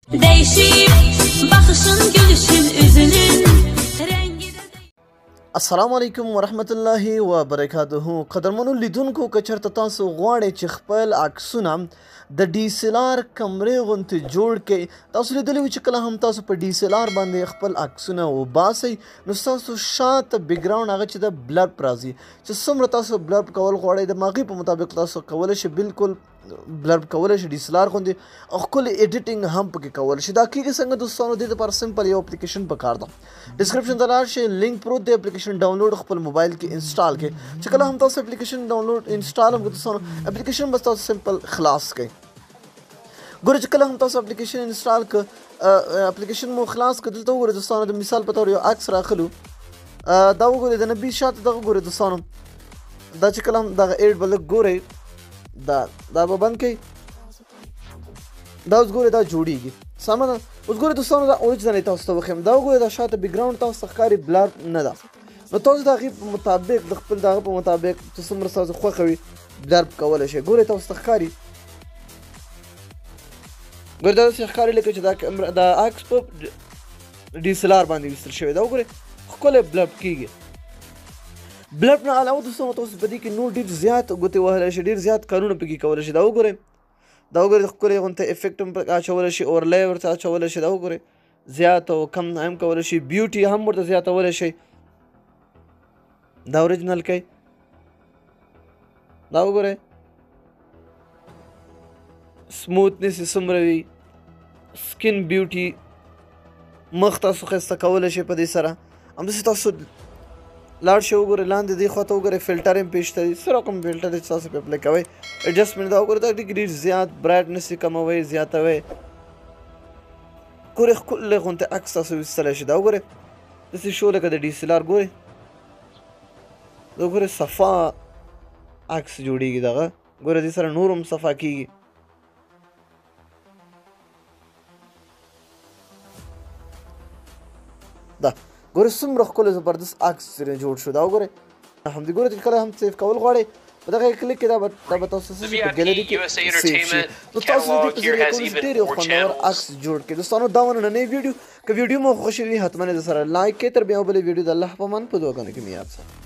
Değişip baxışın, gülüşün, üzünün rengi de السلام علیکم ورحمت الله وبرکاته. قدرمنو لیدونکو، که چېرته تاسو غواړئ چې خپل عکسونه د D S L R کمرې غوندې جوړ کړئ، تاسو لیدلي وي چې کله هم تاسو په D S L R باندې خپل عکسونه وباسئ نو ستاسو شاته background هغه چې د blur راځي، چې څومره تاسو blur کول غواړئ د هغې په مطابق تاسو کولی شئ بالکل blur کولی شئ D S L R غوندې، او ښکلې editing هم پکې کولی شئ. دا کېږي څنګه دوستانو؟ دې لپاره simple یو اپلیکیشن پکار ده. description ته لاړ شئ، لینک پروت دی، اپلیکیشن download خپل موبایل کې install کړئ. چې کله هم تاسو اپلیکیشن download install هم کړئ دوستانو، اپلیکیشن به تاسو simple خلاص کړئ. ګورئ چې کله هم تاسو اپلیکیشن install کړئ، اپلیکیشن مو خلاص کړ، دلته وګورئ دوستانو، د مثال په تور یو عکس راخلو. دا وګورئ د نبي شاته دغه ګورئ دوستانو، دا چې کله هم دغه ad به لږ ګورئ، دا به بند کړئ، دا اوس ګورئ دا جوړیږي، سمه ده. اوس ګورئ دوستانو، دا original یې تاسو ته وښیم. دا وګورئ دا شاته background تاسو ته ښکاري blur نه ده، نو تاسو د هغې په مطابق د خپل د هغه په مطابق چې څومره ستاسو خوښه وي blur کولی شئ. ګورئ تاسو ته ښکاري، ګورئ دا داسې ښکاري لکه چې دا عکس په D S L R باندې ویستل شوی. دا وګورئ ښکلی blur کېږي. blur نه علاوه دوستانو تاسو په دې کې نور ډېر زیات ګوتې وهلی شئ، ډېر زیات کارونه پکې کولی شئ. دا وګورئ، دا وګورئ ښکلی غونته effect هم پکې اچولی شئ، overlay ورته اچولی شئ. دا وګورئ زیات او کم هم کولی شئ، beauty هم ورته زیاتولی شئ. دا original کوي، دا وګورئ smoothness یې څومره وي، skin beauty مخ تاسو ښایسته کولی شئ په دې سره. همداسې تاسو لاړ شئ وګورئ لاندې دې خوا ته وګورئ، فلټر هم پرې شته دی، څه رقم فلټر دی چې تاسو پرې apply کوئ. adjustment دا وګورئ، دا ډېر زیات brightness یې کموئ زیاتوئ. ګورئ ښکلی غوندې عکس تاسو ویستلی شئ. دا وګورئ داسې شو لکه د D S L R. ګورئ دا وګورئ صفا عکس جوړیږي دغه، ګورئ دې سره نور هم صفا کېږي. دا ګورئ څومره ښکلی زبردست عکس ترې جوړ شو. دا وګورئ همدې ګورئ چې کله هم save کول غواړئ په دغه کلیک کې دا به تاسو څه شي په ګیلري کې save شي. نو تاسو د دې په ذریعه کولی شئ ډېر یو خوندور عکس جوړ کړئ. دوستانو دا وه نننۍ ویډیو، که ویډیو مو خوښه وي حتما یې در سره like کړئ. تر بیا بلې ویډیو د الله په امان په دعاګانو کې مې یاد ساتئ.